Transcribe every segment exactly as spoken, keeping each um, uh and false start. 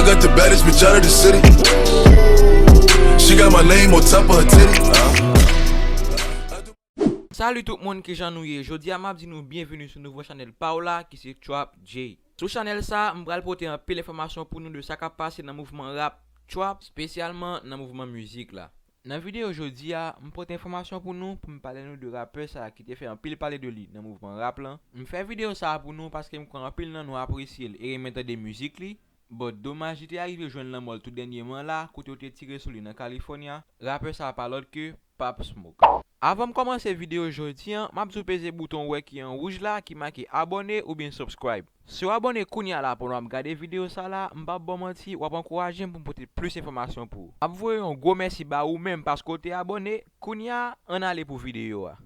Got the baddest bitch out of the city. She got my name on top of her titty. Salut tout moun, kijan nou ye? Jodi a m ap di nou byenveni sou nouvo chanèl pa w la ki se Trap J. Sou chanèl sa, m pral pote anpil enfòmasyon pou nou de sa k ap pase nan mouvman rap trap, espesyalman nan mouvman mizik la. Nan videyo jodi a, m pote enfòmasyon pou nou pou m pale nou de rapè sa ki te fè anpil pale de li nan mouvman rap lan. M fè videyo sa a pou nou paske m kwè anpil nan nou apresye l e renmen tande mizik li. But domaj li te arive jwenn lanmò l tou dènyèman la kote yo te tire sou li nan California. Rapè sa a pa lòt ke Pop Smoke. Avan m kòmanse videyo jodi a, m ap di w peze bouton ou wè ki an wouj la ki make abòne oubyen subscribe. Si w abòne kounye a la pandan w ap gade videyo sa la, m p ap ba w manti, w ap ankouraje m pou m pote plis enfòmasyon pou ou. M ap voye yon gwo mèsi ba ou menm paske w te abòne. Kounye a, ann ale pou videyo a.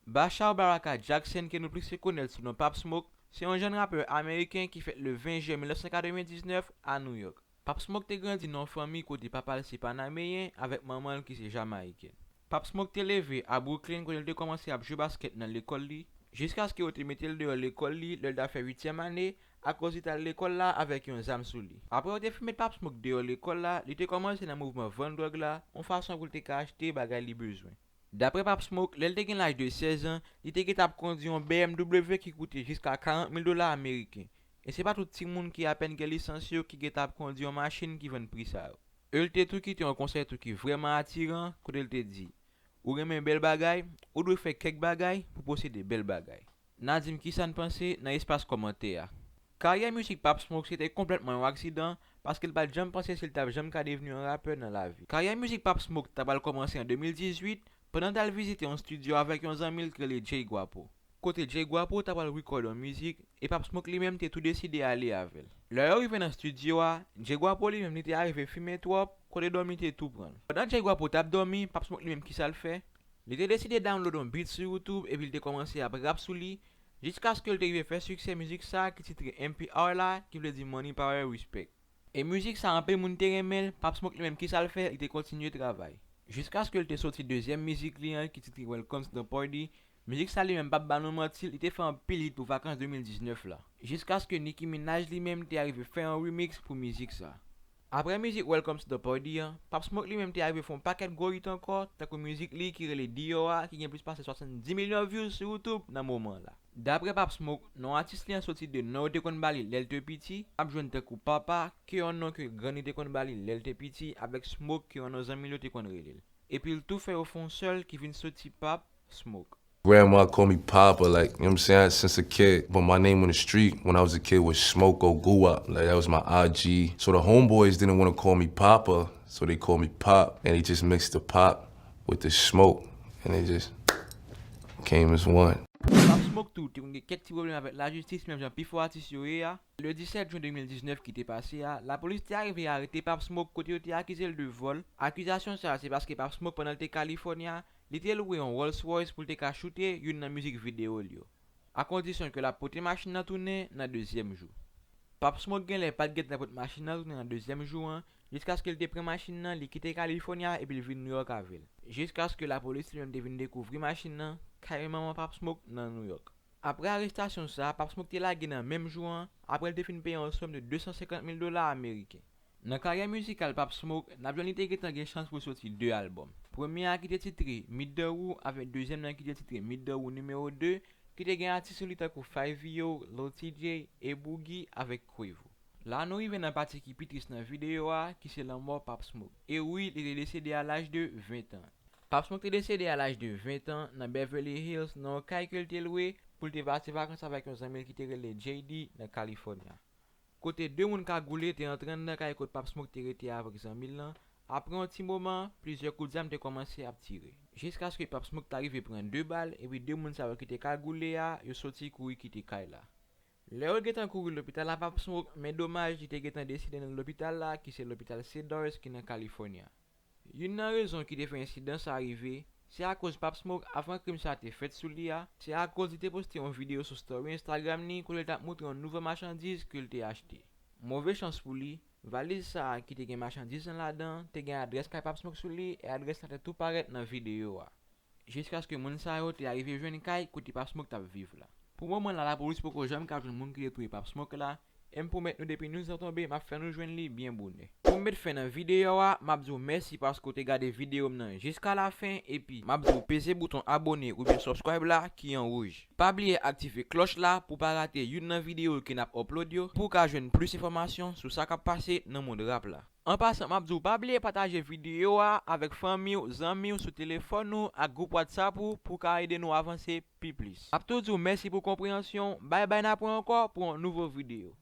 Bashar Baraka Jackson, ke nou plis rekonèt sou non Pop Smoke, se yon jèn rapè ameriken ki fèt le ven jen mil nèf san katrevendiznèf a New York. Pop Smoke te grandi nan yon fanmi kote papa l se Panameyen avèk manman l ki se Jamayikèn. Pop Smoke te leve a Brooklyn kote l te kòmanse ap jwe baskèt nan lekòl li, jiskaske yo te mete l deyò lekòl li lè l ta fè uityèm ane akoz li t al lekòl la avèk yon zam sou li. Apre yo te fin met Pop Smoke deyò lekòl la, li te kòmanse nan mouvman vann dwòg la, yon fason pou l te ka achte bagay li bezwen. Daprè Pop Smoke, lè l te gen laj de sèz an, li te gentan ap kondui yon B M W ki koute jiska karant mil dola ameriken. E se pa tout timoun ki apèn gen lisans yo ki gentan ap kondui yon machin ki vann pri sa yo. E l te tou kite yon konsèy tou ki vrèman atiran, kote l te di, ou renmen bèl bagay, ou dwe fè kèk bagay pou posede bèl bagay. N a di m kisa n panse nan espas kòmantè a. Karyè mizik Pop Smoke se te konplètman yon aksidan, paske l pa t janm panse si l t ap janm ka devni yon rapè nan lavi. Karyè mizik Pop Smoke ta pral kòmanse an de mil dizuit, pandan l t al vizite yon estidyo avèk yon zanmi l ki rele Jay Guapo. Kote Jay Guapo ta pral record yon mizik, e Pop Smoke li menm te tou deside ale avè l. Lè yo rive nan estidyo a, Jay Guapo li menm li te arive fimen twòp, kote dòmi te tou pran l. Pandan Jay Guapo t ap dòmi, Pop Smoke li menm kisa l fè? Li te deside download yon beat sou YouTube epi l te kòmanse ap rap sou li, jiskaske l te rive fè siksè mizik sa ki titre M P R la, ki vle di Money Power Respect. E mizik sa anpil moun te renmen l, Pop Smoke li menm kisa l fè? Li te kontinye travay. Jiskaske l te soti dezyèm mizik li an ki titre Welcome to the Party, mizik sa li menm p ap ba nou manti, li te fè anpil hit pou vakans de mil diznèf la. Jiskaske Nicki Minaj li menm te arive fè yon remix pou mizik sa. Apre mizik Welcome to the Party an, Pop Smoke li menm te arive fè yon pakèt gwo hit ankò, tankou mizik li ki rele Dior a, ki gen plis pase swasanndis milyon views sou YouTube nan moman la. Daprè Pop Smoke, non atis li an soti de non yo te konn ba li lè l te piti, ap jwenn tankou Papa, ki yon non ke grann li te konn ba li lè l te piti, avèk Smoke, ki yon non zanmi l yo te konn rele l. Epi l tou fè yo fè yon sèl ki vin soti Pop Smoke. Grandma called me Papa, like, you know what I'm saying, since a kid. But my name on the street when I was a kid was Smoko Guwop. Like, that was my I G. So the homeboys didn't want to call me Papa, so they called me Pop. And they just mixed the pop with the smoke. And it just came as one. Pop Smoke tou te konn gen kèk ti pwoblèm avèk lajistis, menm jan pifò atis yo ye a. Le disèt jen de mil diznèf ki te pase a, lapolis te arive arete Pop Smoke kote yo te akize l de vòl. Akizasyon sa a se paske Pop Smoke pandan l te California, li te lwe yon Rolls Royce pou l te ka choute youn nan mizik videyo l yo, a kondisyon ke l ap pote machin nan tounen nan dezyèm jou. Pop Smoke genlè pa t gentan pote machin nan tounen nan dezyèm jou an, jiskaske l te pran machin nan, li kite California epi l vin New York avè l. Jiskaske lapolis li menm te vin dekouvri machin nan kay manman Pop Smoke nan New York. Apre arestasyon sa a, Pop Smoke te lage nan menm jou an, apre l te fin peye yon sòm de de san senkant mil dola ameriken. Nan karyè mizikal Pop Smoke, n ap jwenn li te gentan gen chans pou l soti de albòm. Premye a ki te titre Meet the Woo avèk dezyèm nan ki te titre Meet the Woo nimewo de, ki te gen atis sou li tankou Fivio, Lil Tjay, e Boogie avèk Quavo. La nou rive nan pati ki pi tris nan videyo a, ki se lanmò Pop Smoke. E wi, li te desede a laj de ven tan. Pop Smoke te desede a laj de ven tan nan Beverly Hills, nan yon kay ke l te lwe pou l te pase vakans avèk yon zanmi l ki te rele J D nan California. Kote de moun kagoule te antre anndan kay kot Pop Smoke te rete avèk zanmi l lan. Apre yon ti moman, plizyè kout zam te kòmanse ap tire, jiskaske Pop Smoke ta rive pran de bal, epi de moun sa yo ki te kagoule a, yo soti kouri kite kay la. Lè yo gentan kouri lopital la Pop Smoke, men domaj, li te gentan desede nan lopital la, ki se lopital Cedars ki nan California. Youn nan rezon ki te fè ensidan sa a rive, se akoz Pop Smoke, avan krim sa a te fèt sou li a, se akoz li te poste yon videyo sou story Instagram li kote l t ap montre yon nouvo machandiz ke l te achte. Move chans pou li, valiz sa a ki te gen machandiz lan ladan, te gen adrès kay Pop Smoke sou li, e adrès la te tou parèt nan videyo a. Jiskaske moun sa yo te arive jwenn kay kote Pop Smoke t ap viv la. Pou moman la, lapolis poko janm ka jwenn moun ki te touye Pop Smoke la, E m pwomèt nou depi nou zan tonbe, m ap fè nou jwenn li byen bonè. Pou m met fen nan videyo a, m ap di w mèsi paske w te gade videyo m nan jiska lafen, epi m ap di w peze bouton abone oubyen subscribe la ki an wouj. Pa bliye aktive klòch la pou w pa rate youn nan videyo ke n ap upload yo, pou w ka jwenn plis enfòmasyon sou sa k ap pase nan mond rap la. An pasan, m ap di w pa bliye pataje videyo a avèk fanmi w, zanmi w sou telefòn ou ak gwoup WhatsApp ou pou w ka ede nou avanse pi plis. M ap tou di w mèsi pou konpreyansyon w. Bay bay, n ap wè ankò pou yon nouvo videyo.